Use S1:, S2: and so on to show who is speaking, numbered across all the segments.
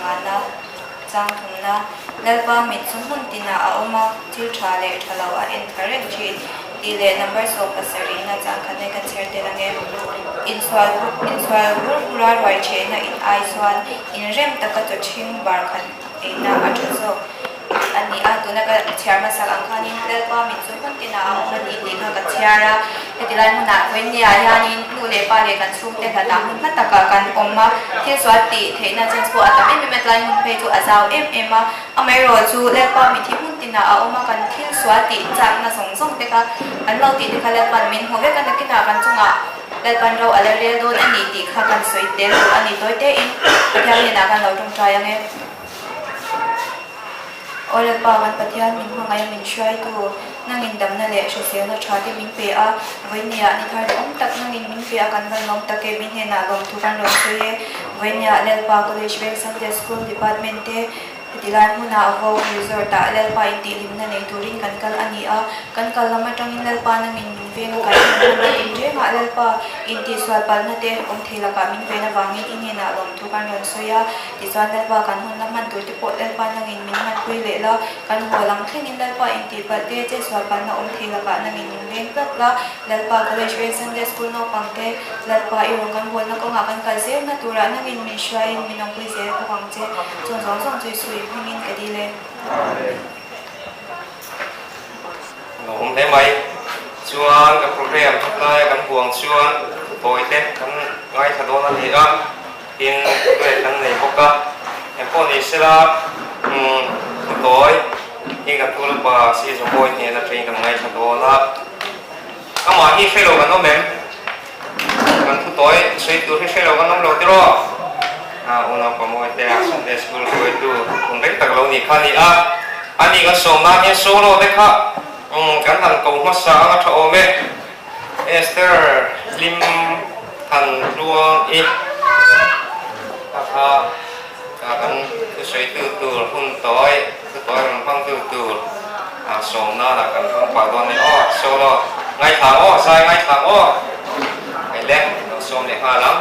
S1: pangana chang thumna Lalpa mit chu hmun tinah a awm a, thil tha leh tha lo a en thla reng thin tih leh number 17na chang khat hi kan chhiar tel ange. Insual insual bur bura ruai thehna in ai chuan inrem taka chaw ṭhing bar khat eina a tha zawk a ni a, tuna ka chhiar hmasak ang khanin Lalpa mit chu hmun tinah a awm a ni tih kha ka chhiar a, heti lai hmunah Vawinia hianin nu leh pa leh kan chhungte hlatah hmun hla takah kan awm a, thil sual tih theihna chance pawh a tam em em a, tlai hmun phei chu a zau em em a, amaherawh chu Lalpa mit hi hmun tinah a awm a, kan thil sual tih chakna zawng zawng te kha kan lo tih te kha Lalpa'n min hmu vek a, nakinah kan chungah Lalpa'n ro a la rel dawn a ni tih kha kan sawi tel duh a ni tawi tein Pathian hnenah kan lo tawngtai ang e. Aw Lalpa, kan Pathian min hmangaih a min hruaitu, nangin damna leh hriselna tha te min pe a, vawinia ni thar duhawm tak nangin min pe a kan van lawm tak e, min hnenah lawmthu kan rawn sawi e. Vawinia Lalpa College Veng Sunday School Department te heti lai hmunah Vogue Resort ah Lalpa intihhlimna nei turin kan kal a ni a, kan kal lam atangin Lalpa nangin min veng a kan hmun hmun a inrengah Lalpa intihsual palhna te awm thei lakah min ven avangin i hnenah lawmthu kan rawn sawi a. Tichuan Lalpa kan hun la hman tur te pawh Lalpa nangin min hmanpui leh la, kan haw lam thlengin Lalpa intih palh te, chetsual palhna awm thei lakah nangin min veng tlat la, Lalpa College Veng Sunday School naupang te, Lalpa i rawn kan bualna kawngah kan kal zelna turah nangin min hruaiin min awmpui zel bawk ang che, chung zawng zawng chu i suih hmingin ka dil e.
S2: Amen. Lo awm hle mai. Chuan kan program hlaia kan buang chuan tawi te kan ngaithla dawn a ni a. Tin, grade kan nei bawk a, engpawh ni sela umm Kutawi hi kan thu lapa si Zawmawi hnen atangin kan ngaithla dawn a, amah hi hre lo kan awm em? Kan thutawi sawi tur hi hre lo kan awm lo tiraw? A unaupa Mawitea Sunday School hruaitu hun reng tak lo nih kha a ni a, ani kan sawm nan hian solo te kha umm kan han ko hmasa ang a tha awm e. Esther hlim han tluang i a kha kan thusawitu tur hun tawi thutawi rawn hmangtu tur sawm nana kan hmang pah dawn a ni aw solo ngaithla ang aw zai ngaithla ang aw hei le lo sawm leh nghal ang.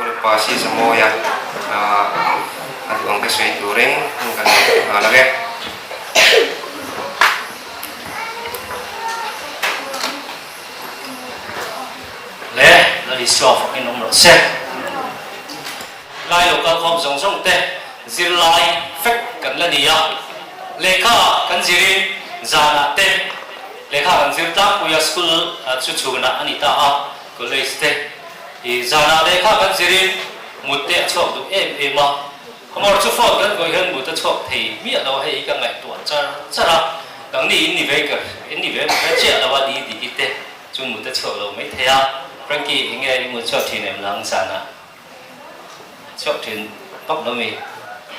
S2: Lalpa si Zamawia a duh ang te sawi turin hun kan nei nghal ang e.
S3: Le, Lal Isua fakin awm rawh se. Lai lo kalkhawm zawng zawng te zirlai fek kan la ni a, lehkha kan zirin zanah te lehkha kan zir tlangpui a, school chu chhunah a ni ta a, college te i zanah lehkha kan zirin mut te a chhuak duh em em a, Khawmawr chu phone kan kawih hian mut a chhuak thei miah lo a, hei hi ka ngaihtuah char char a, nangni in ni ve ka in ni ve ve chiah lo a, di diki te chu mut a chhuak lo mai thei a, Frankie enge i mut chhuak thin em lang zanah? Chhuak thin vak lo mi?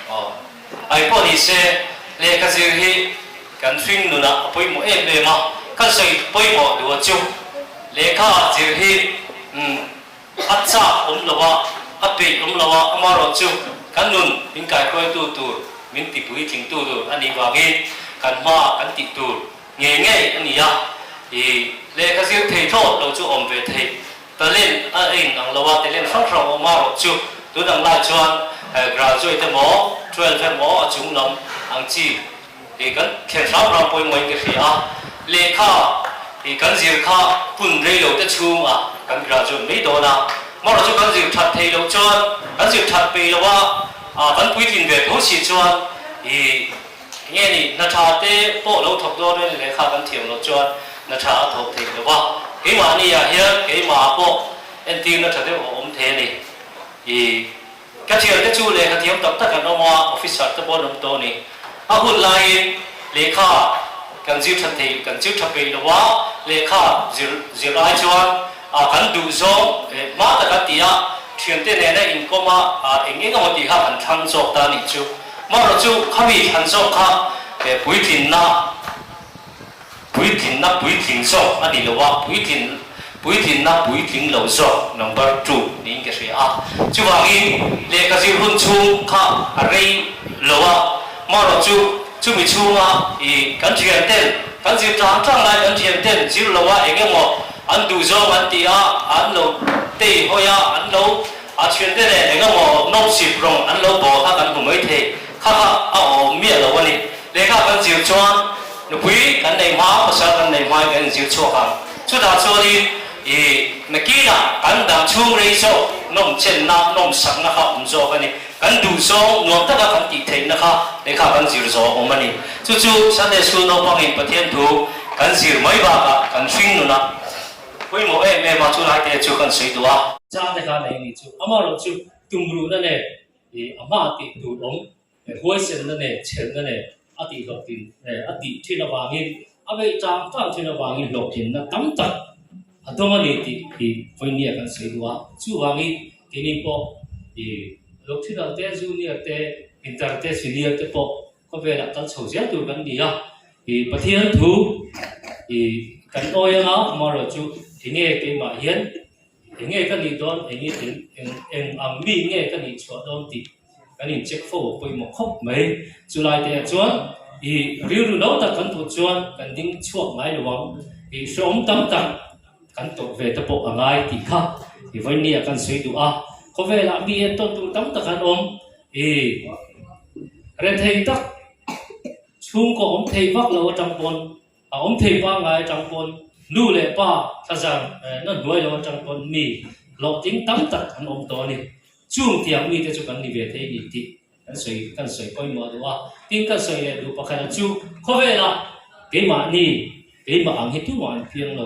S3: Aw. Ai pawh ni se, lehkha zir hi kan hring nunah a pawimawh em em a, kan sawi pawimawh duh a chu lehkha zir hi umm a chak awm lo a, a peih awm lo a, amaherawh chu kan nun min kaihruaitu tur, min tipuitlingtu tur a nih vangin kan hma kan tih tur ngei ngei a ni a, i lehkha zir thei thlawt lo chu awm ve thei Talent a in ang lo a, talent hrang hrang awm a rawh chu tun ang lai chuan graduate emaw 12 emaw a chung lam ang chi hi kan thlen hrang hrang pawimawhin ka hria a, lehkha hi kan zir kha hun rei lo te chhungah kan graduate mai dawn a, marawh chu kan zir that theih loh chuan kan zir that peih lo a, kan puitlin ve tho si chuan i. Nge ni, hna tha te pawh lo thawk dawn a ni lehkha kan thiam loh chuan hna tha a thawk thei lo va. Keimahni ah hian keimah pawh entirna tha deuh a awm thei a ni. I ka thiante chu lehkha thiam tak tak an awm a, officer te pawh an awm tawh a ni. A hun laiin lehkha kan zir tha thei, kan zir tha peih lo a, lehkha zir zir ai chuan kan duh zawng hma taka ti a, thiante nena inkawm a eng eng emaw tih kha kan thlang zawk ta a nih chu. Marawh chu khami thlan zawk kha puitlinna puitlinna puitling zawk a ni lo a, puitlin puitlinna puitling lo zawk number two niin ka hria a. Chuvangin lehkha zir hun chhung kha a rei lo a, marawh chu chumi chhunga i kan thianten kan zir tlang tlang lai kan thianten zir lo a eng emaw an duh zawng an ti a, an lo tei hawi a, an lo A thiante nen eng emaw nawmsip rawng an lo bawl kha kan hmu mai thei. Kha kha a awm miah lo a ni. Lehkha kan zir chuan nupui kan nei hma, pasal kan nei hmain kan inzir chhuak ang. Chutah chuanin i nakinah kan dang chhung rei zawk nawmchenna, nawmsakna kha awm zawk a ni. Kan duh zawng nuam taka kan tih theihna kha lehkha kan zir zawh awm a ni. Chu chu Sunday School naupangin Pathian thu kan zir mai bakah kan hring nunah Pawimawh em em a, chulai te chu kan sawi duh a. Chang te kha nei ni chu amaherawh chu tumruhna nen ih a hma tih tur awm huaisenna nen chhelna nen a tih hlawhtlin a tih thin avangin a beih tang tang thin avangin hlawhtlinna tam tak a dawng a ni tih ih vawinia kan sawi duh a. Chuvangin keini pawh ih Locthinal te Junior te Inter te Senior te pawh Khawvelah kal chho zel tur kan ni a, ih Pathian thu ih kan awi anga amaherawh chu enge keimah hian enge ka nih dawn eng eng eng eng ang mi nge ka nih chhuah dawn tih kan in check fo pawimawh khawp mai. Chulai te ah chuan ih rilru lo tak kan put chuan kan ding chhuak ngai lo ang, ih hreawm tam tak kan tawrh ve te pawh a ngai tih kha ih vawiin ah kan sawi duh a, khawvelah mi entawn tur tam tak an awm. I rethei tak chhungkaw awm thei vak lo atang pawn, a awm thei pangngai atang pawn, nu leh pa thlazar na hnuai lo atang pawn mi hlawhtling tam tak an awm tawh a ni. Chung tiang mite chu kan ni ve thei ni tih kan sawi kan sawi pawimawh duh a. Tin kan sawi leh duh pakhat chu khawvelah keimahni keimah ang hi tumah an piang lo.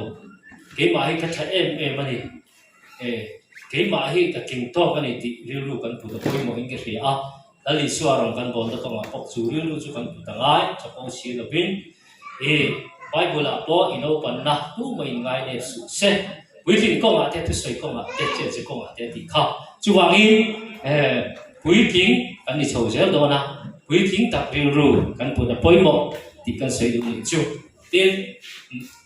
S3: Keimah hi ka tha em em a ni. E, keimah hi ka tling tawk a ni tih rilru kan put a pawimawhin ka hria a, Lal Isua rawn kan bawl ta kawngah pawh chu rilru chu kan put a ngai, chapo si lovin. E, Bible-ah pawh i naupanna tumah in ngai nep suh se, puitling kawngah te, thusawi kawngah te, chenze kawngah te a tih kha. Chuvangin, e, puitling kan ni chho zel dawn a, puitling tak rilru kan put a pawimawh tih kan sawi duh nih chu. Tin,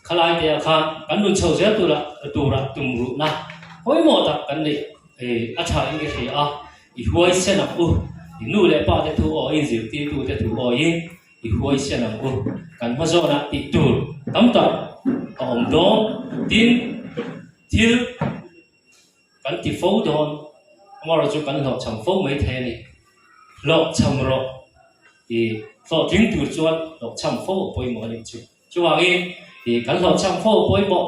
S3: khalai te ah khan kan nun chho zel tura tura tum ruhna pawimawh tak kan neih a tha in ka hria a, i huaisen ang u, i nu leh pa te thu awiin zirtirtu te thu awiin i huaisen ang u, kan hma zawnah tih tur tam tak a awm dawn, tin thil kan ti fo dawn, amaherawhchu kan hlawhchham fo mai thei a ni, hlawhchham rawh. I hlawhtling tur chuan hlawhchham fo a pawimawh a nih chu. Chuvangin i kan hlawhchham fo a pawimawh,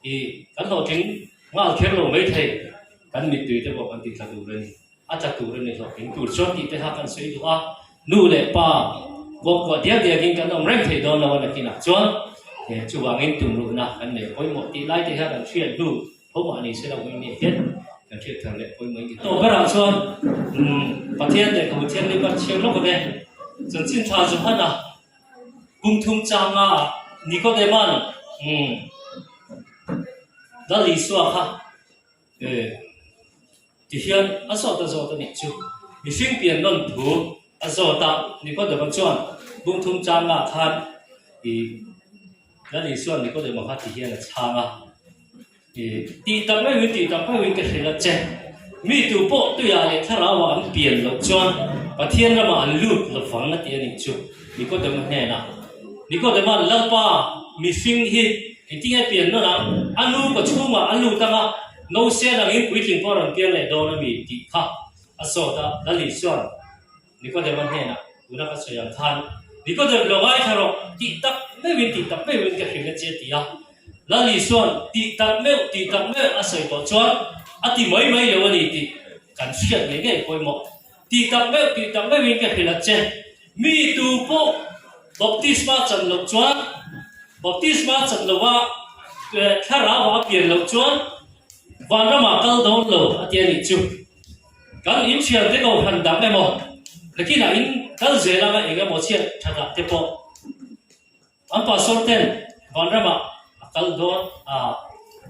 S3: i kan hlawhtling nghal kher lo mai thei, kan mittui te pawh kan tihthla tur a ni, a tla tur a ni hlawhtling tur chuan tih te kha kan sawi duh a, nu leh pa kuangkuah diak diakin kan awm reng thei dawn lo a nakinah chuan chuvangin tumruhna kan nei pawimawh tih lai te kha kan hriat hnu Tho mah ni se lo mai nia hian kan hriat thar leh pawi mai ni. Tawh berah chuan Pathian leh Ka Thianghlim a chhiar lawk ave. Chanchin tha Johana kum thum changa Nicodeman Lal Isua kha ti hian a zawt a zawt a nih chu. Mihring pian nawn thu a zawt a, Nicodeman chuan kum thum changa khan Lal Isua Nikodema kha ti hian a chhang a, I tih tak meuhin tih tak meuhin ka hrilh a che, mi tu pawh tuiah leh thlarauah an pian loh chuan Pathian ramah an lut lovang a ti a nih chu Nikodema hnenah. Nikodema'n, Lalpa, mihring hi engtinge pian nawn ang? A nu ka chhungah a lut ang a, no sen angin puitling pawh a rawn piang leh dawn a mi? tih kha a zawt a, Lal Isua'n Nikodema hnenah tuna ka sawi ang khan, Nikodem lo ngaithla rawh, tih tak meuhin tih tak meuhin ka hrilh a che ti a. Lal Isua'n tih tak meuh tih tak meuh a sawi tawh chuan a ti mai mai lo a ni tih kan hriat ngei ngei pawimawh. Tih tak meuh tih tak meuhin ka hrilh a che, mi tu pawh. Baptisma chan loh chuan, baptisma chan lova thlarau a pian loh chuan vanramah kal dawn lo a ti a nih chu. Kan inthian te ko han dang emaw, nakinah in kal zel anga eng emaw chhiat thatah te pawh an pastor ten vanramah a kal dawn a,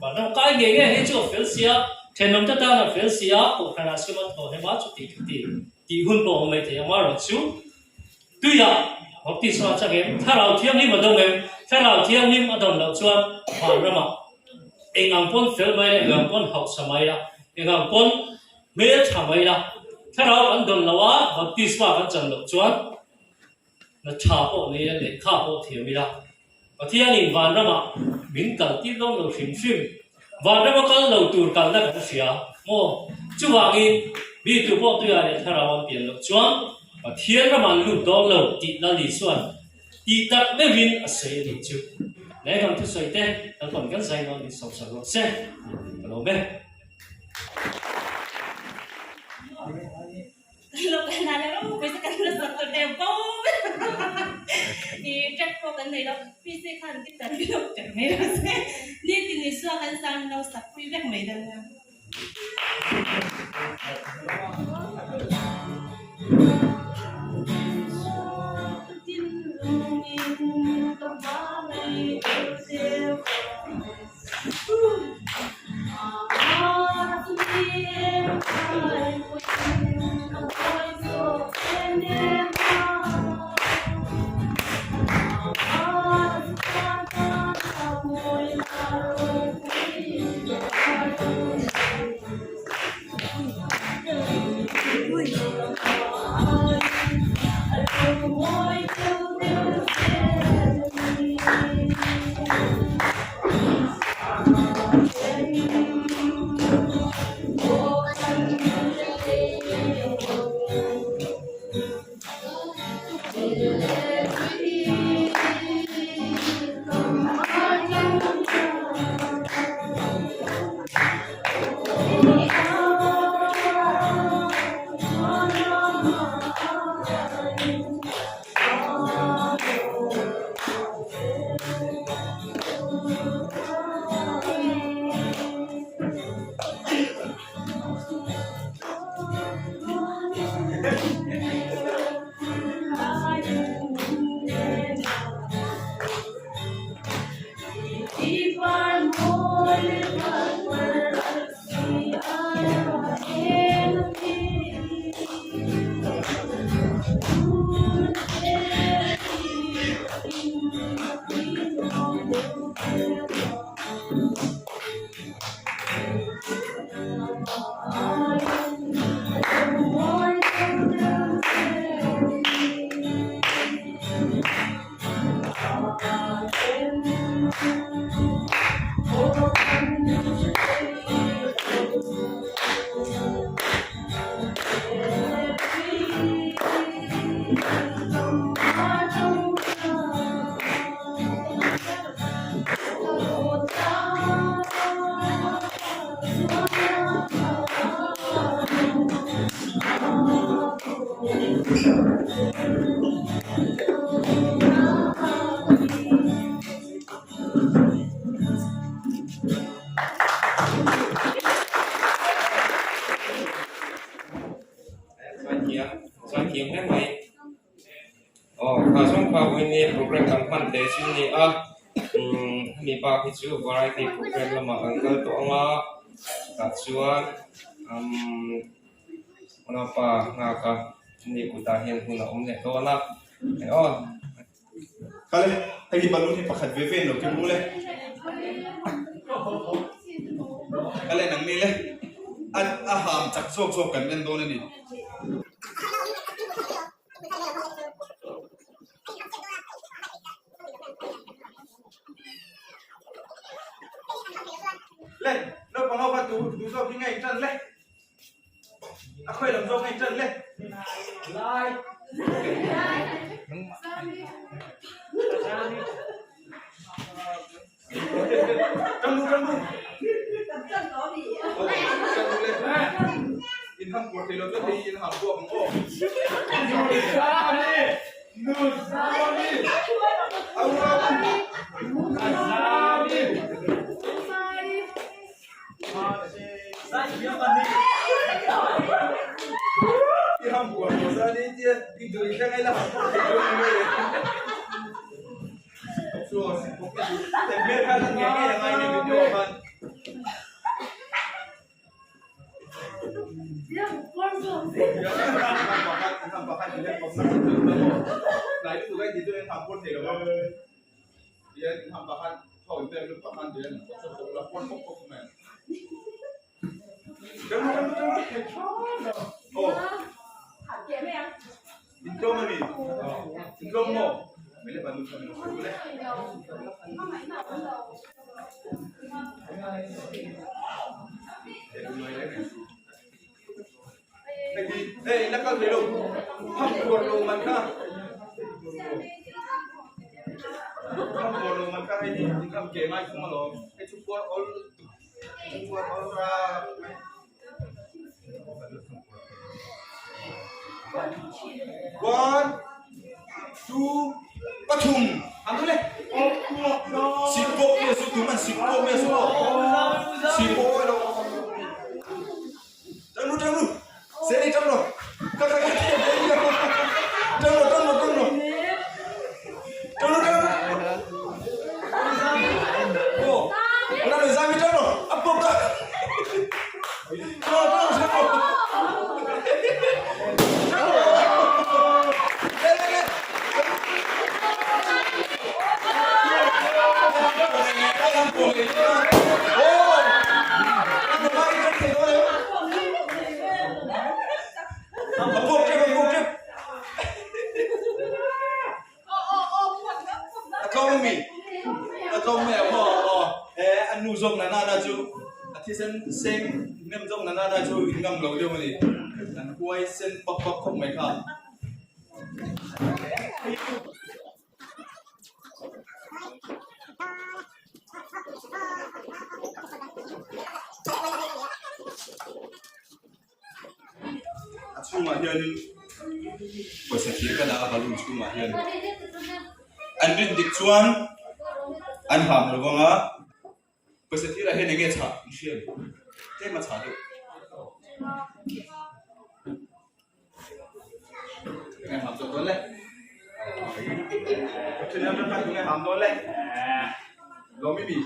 S3: vanram kai ngei ngei hei chu a fel sia, thenawm te tan a fel sia, kohhranah siam an thaw hem a, chuti chuti tih hun pawh a awm mai thei ang amaherawhchu Tuiah baptisma chang em? Thlarau Thianghlim a dawng em? Thlarau Thianghlim a dawn loh chuan van ramah eng ang pawn fel mai la, eng ang pawn hausa mai la, eng ang pawn hmel tha mai la, Thlarau kan dawn loh a, baptisma kan chan loh chuan na tha pawh nei ila, lehkha pawh thiam ila, Pathianin van ramah min kal tir dawn lo hrim hrim. Van rama kal lo tur kalna kan hria maw? Chuvangin, mi tu pawh tuiah leh thlarau an pian loh chuan Pathian ramah an lut dawn lo tih Lali chuan tih tak meuhin a sawi a nih chu. Leh kan thusawi te kan pawn kan zai nawn in sawmsak rawh se. Ka lawm e.
S2: Zaithiam hle mai. Aw kha zawng kha vawiin program kan hman teh chu a ni a umm hemi bak hi chu variety program lamah kan kal tawh ang a chutah chuan umm unaupa nghak a ni kutah hian hun a awm leh dawn a aw.
S4: Kal e, hei hi balloon hi pakhat ve ve in lo kem rul e. Kal e nang ni le, a a ham chak zawk zawk kan en dawn a ni. Le, naupang ho kha tu tu zawk hi nge in ṭan le. A khawi lam zawk nge ṭan le. Lai. Ṭang lu ṭang lu. Ṭang lu le. In ham kuar thei lo chuan hei in ham kuak ang aw. One, two, pathum. Ang dule. Sipok me su tu man sipok me su. Sipok lo. Tang lu tang lu. Seri tang lu. Ka ka ka. Tang lu tang lu tang lu. Tang lu tang lu. Oh. Ora lu zami tang lu. Apok ka. Tang lu tang lu. Thisen seng nem zawk na na chu in ngam lo deuh a ni an huai sen pap pap khawp mai kha. A chhungah hianin pawisa thir ka dah a balloon chhungah hian an rin dik chuan an ham lo vang a. Pawisa thirah hian enge chhah an hria em? Tlem a chhah deuh. Tunge ham zawk dawn le? Pathian ram khan tunge ham dawn le? Lawmi mi?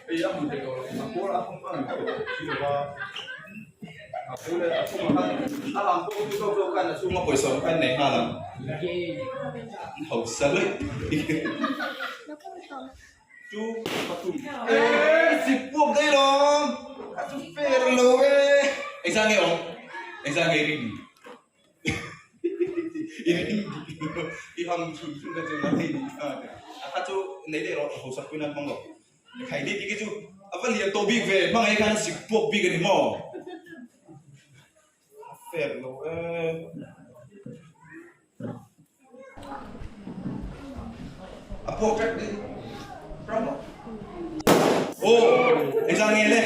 S4: Hei a hmu thei tawh lo, a kawr a thawm ang si lo va. A kawr a thawm ang khan a ham pawh chu zawk zawk khan a chhunga pawisa awm khan nei nghal ang. Hausa luih Chu pathum eh sip puak daih lawm a chu fair lo e engzah nge awm engzah nge ring i ring dik lo i ham chhun chhun kha chu ngai ni kha a kha chu nei daih rawh hausa pui nan hmang lo khai ni tih khi chu a va lian tawh bik ve hmangaih khan a sik puak bik a ni maw a fair lo e. A pawh ṭek ding ram maw? Aw, engzah nge le?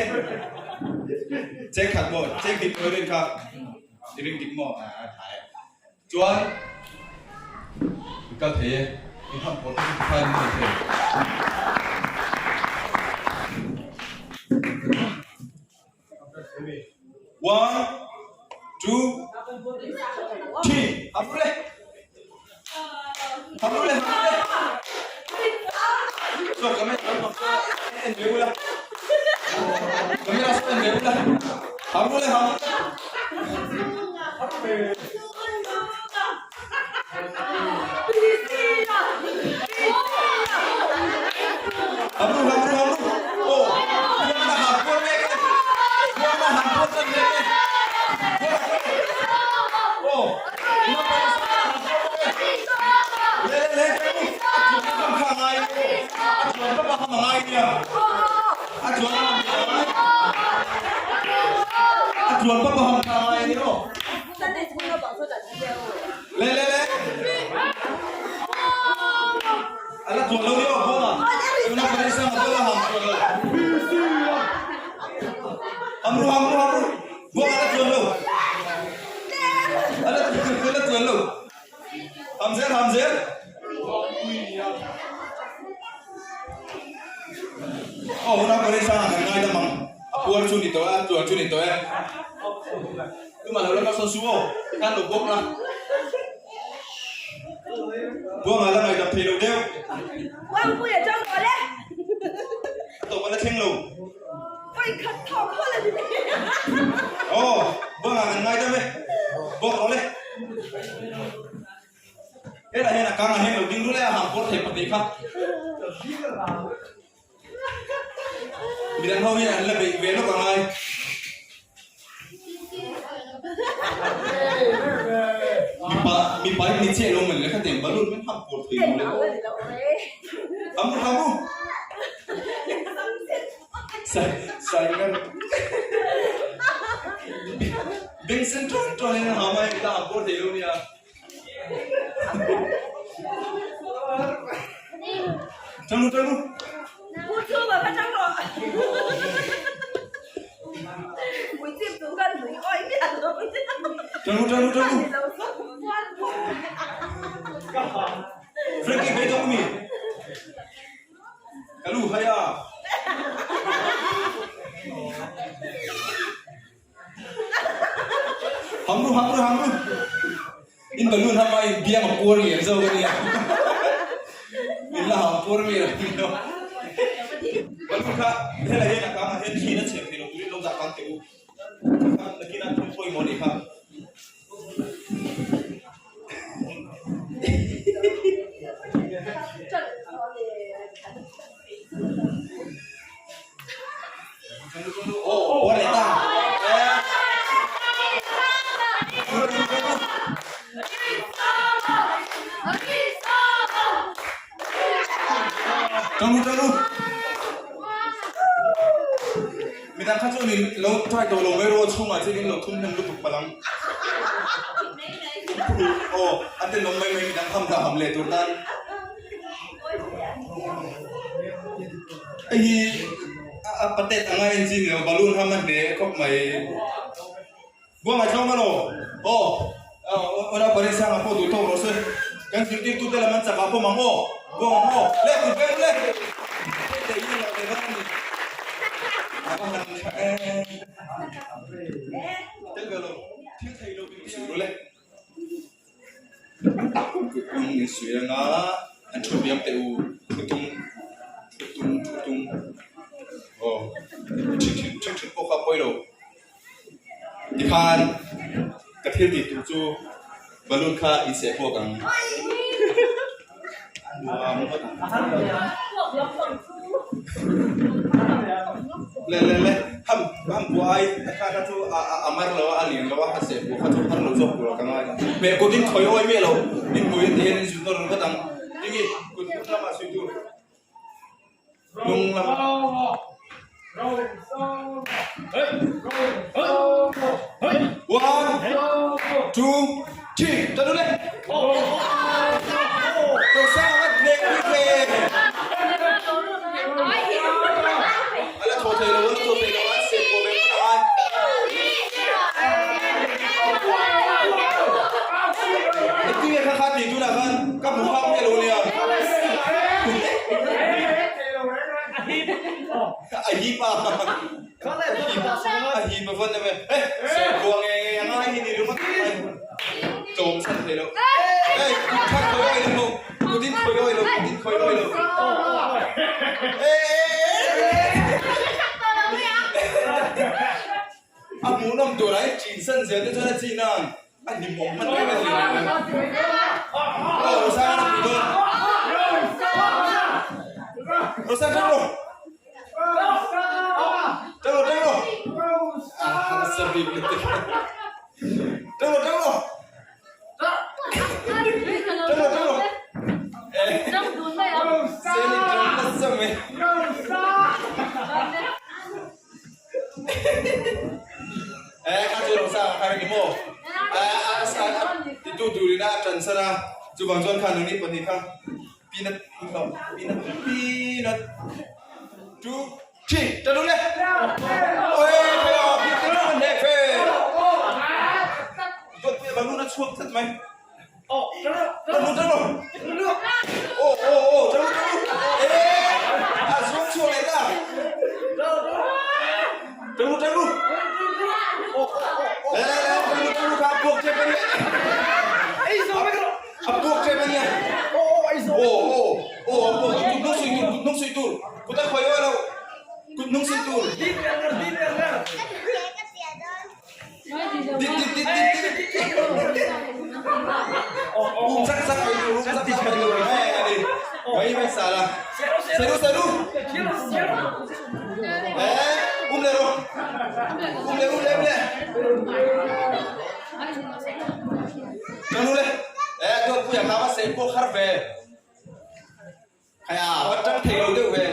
S4: Cheng khat maw? Cheng dik maw i rin kha? I ring dik maw? A tha e. Chuan i kal thei e, i ham pawh chu khan i nei thei. One, two, three. Hap le. Hap le, hap le. So, kami en ve ula. Kami rasa en ve ula. Hap le, hap le. Hamru, hamru, hamru. Oh, buang na hampur mek. Buang na hampur tan mek. Oh, buang na hampur mek. Le le le, a chuan ka ngai. A chuan ka pa ngai nia. A chuan ka ngai. A chuan ka pa ngai ni o. Le le le. A la tuan lo ni aw buanga. Tuna parisa nga la ham tuan lo. Amru amru amru. Buanga la tuan lo. A la tuan la tuan. Aw unau pawh hi sang ah kan ngai dam ang. A puar chu ni tawh e, a tluan chu ni tawh e. Tumah lo la kal sawn su aw, tikhan lo bawk la. Buangah la ngaihdam thei lo deuh.
S5: Buangpui a tang tawh le.
S4: A tawp a la thleng lo.
S5: Vawi khat thawk hawl a ni mai.
S4: Aw, Buangah kan ngaidam e. Bawk rawh le. Hetah hian a kang ah hian lo ding rul e a hang pawr thei pahnih kha. Midang ho hian an la beih ve lawk ang ai. Mipa mipa in ni chiah lo man le khatiang balloon min ham pawr thei lo le. Hamu hamu. Sai sai ngar. Beng sen ṭawn ṭawn in ham a hei ta ham pawr thei lo nia. Ṭang ru ṭang ru. Ṭang ru ṭang ru ṭang ru. Frankie beidawng mi. Ka lu hai a. Ham ru ham ru ham ru. In balloon ham a in biang a puar lian zo ka nia. In la ham puar mi lo ni lo. Balloon kha helai hian a kang ah hian thli na chhem thei lo turin lo dah kang teh u. Kha nakin ah thil pawimawh a nih kha. Midang kha chuan in lo try tawh lo mai rawh chhungah chuan in lo thum hnem lutuk palh ang. Aw a tenawm mai mai midang ham dah ham leh tur tan. Hei hi a patet anga en chi ni lo balloon ham a hne khawp mai. Buangah tlawm alo aw ora Parisanga pawh duh tawk rawh se kan zirtirtu te lam an chak ah pawm ang aw buang ang aw le kut veng le leh hi lo leh vang ani a va han tha em tel ve lo thil thei lo in suih ru le kut tung in suih anga an thu hniam teh u thu tung thu tung thu tung aw thi thi thi thut pawh kha pawi lo. Tikhan ka thil tih tur chu balloon kha in seh puak ang. Le le le ham ham buai kha kha chu a a mar lo a a lian lo a a seh puak kha chu har lo zawk tur ka ngai. Hmeh kut in khawi awi miah lo in hmui in ti hian in zut nawr vat ang. Tingi kut kut lamah suih tur. Hnung lam. One, two, three, ta dun le. Tôi sang mất nè quý về. Ala tho thei lo, ala tho thei lo, an sep ko ve ko ai. Engtin nge kha kha tih tunah khan ka hmu phak miah lo nia. A hip a. A hip a vawn em e. Hei, serkua nge nge a ngai hi ni ringawt mai. Tlawm chhan thei lo. Hei, kut kha khawi awi lo. Kut in khawi awi lo, kut in khawi awi lo. A hmuhnawm turah hi chin san zel te chuan a chin a. A hlimawm hman reng a ni. Aw Rosana pui dawn. Rosana tang rawh. Tang rawh tang rawh. Ah sa bik lutuk. Tang rawh tang rawh. Tang rawh tang rawh. Seni tang nasa mai. Eh kha chu Rosa kha ni maw? Titu turin a tan san a, chuvang chuan khan nangni pahnih kha peanut peanut peanut two three ta dun le. Oi fe a phi te chu ne fe. Dot pe balloon a chhuak tlat mai. Ta dun ta dun. Oh oh oh ta dun ta dun. Eh a zuang chhuak leh ta. Mi mai sa la. Seru seru. Eh, um le ro. Um le um le um le. Chanu le. Eh, tuan puia kha va se pawh har ve. Kaya va tang thei lo deuh ve.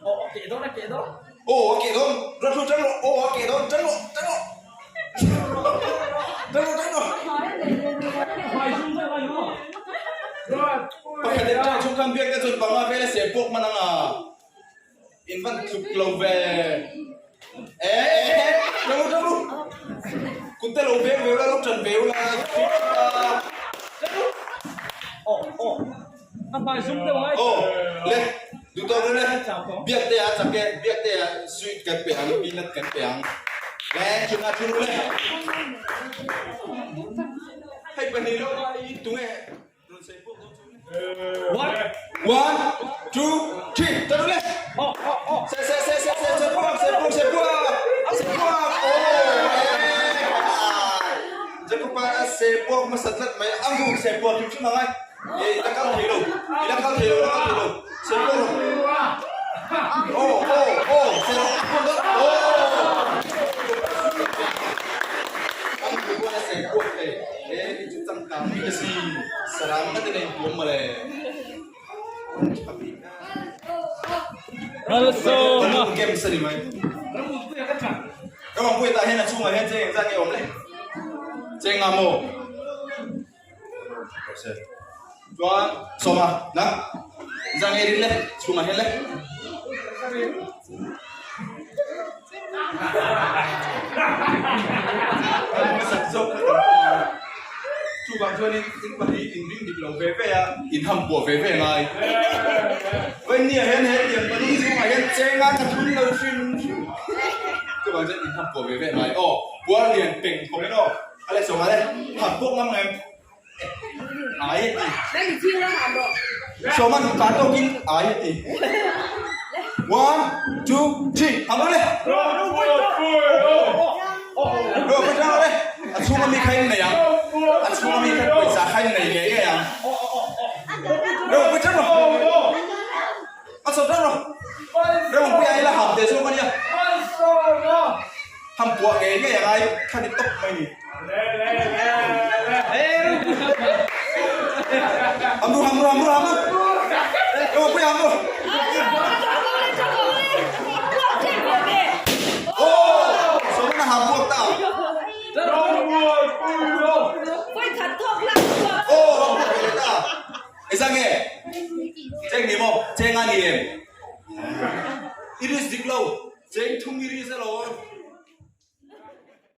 S4: Aw a keh dawn. Rat ru tang rawh. Aw a keh dawn. Tang rawh. Tang rawh. Tang rawh tang rawh. Pakhat in tang chung khan biak te chuan panga vel a seh pawk hman ang a. In van tluk lo ve. Eh eh tang ru tang ru. Kut te lo veng ve ula lo tan ve ula. Aw le duh tawh ru le biak te ah chak e biak te ah sweet kan pe ang peanut kan pe ang le thun ah thun ru le hei pahnih lo i tunge rawn sawi pawh dawn chu one two three ta ru le se se se se se se puak se puak se puak se puak aw Jacob-a se puak hmasa tlat mai a hmu se puak hrim hrim ang ai. I la kal thei lo, i la kal thei lo, i la kal thei lo. Se pawh rawh. Aw, aw, aw, se rawh. Pawh dawt. Aw. Ang tu pawh na se puak thei. E, hi chu changkang bik a si. Sarang na te nei huam mawle. Games a ni mai. Ramangpuia tah hian a chhungah hian cheng engzat nge awm le? Cheng nga maw? Chuan sawma na zang ei rin le chhungah hian le. Chuvang chuanin in pahnih in ring dik lo ve ve a, in ham puah ve ve ngai. Vawinia hian he tiang balloon chhungah hian cheng a ka thun lo hrim hrim. Chuvang chuan in ham puah ve ve ngai. Aw, puar lian peng khawp in aw. A le sawm a le, ham pawh ngam ngem. Ai a ti. Sawm a ka tawkin ai a ti. One, two, three, ham rawh le. Rawh pui ṭang rawh le. A chhunga mi kha in nei ang. A chhunga mi kha pawisa kha in nei ngei ngei ang. Rawh pui ṭang rawh. A chho ṭang rawh. Rawh pui ai la ham te zawk a nia. Ham puah ngei ngei ang ai kha ni tawp mai ni. Ham ru ham ru ham ru ham ru. Rawh pui ham ru. Aw sawmna ham puak ta. Aw ham puak ve leh ta. Eza nge? Cheng ni maw? Cheng a ni em?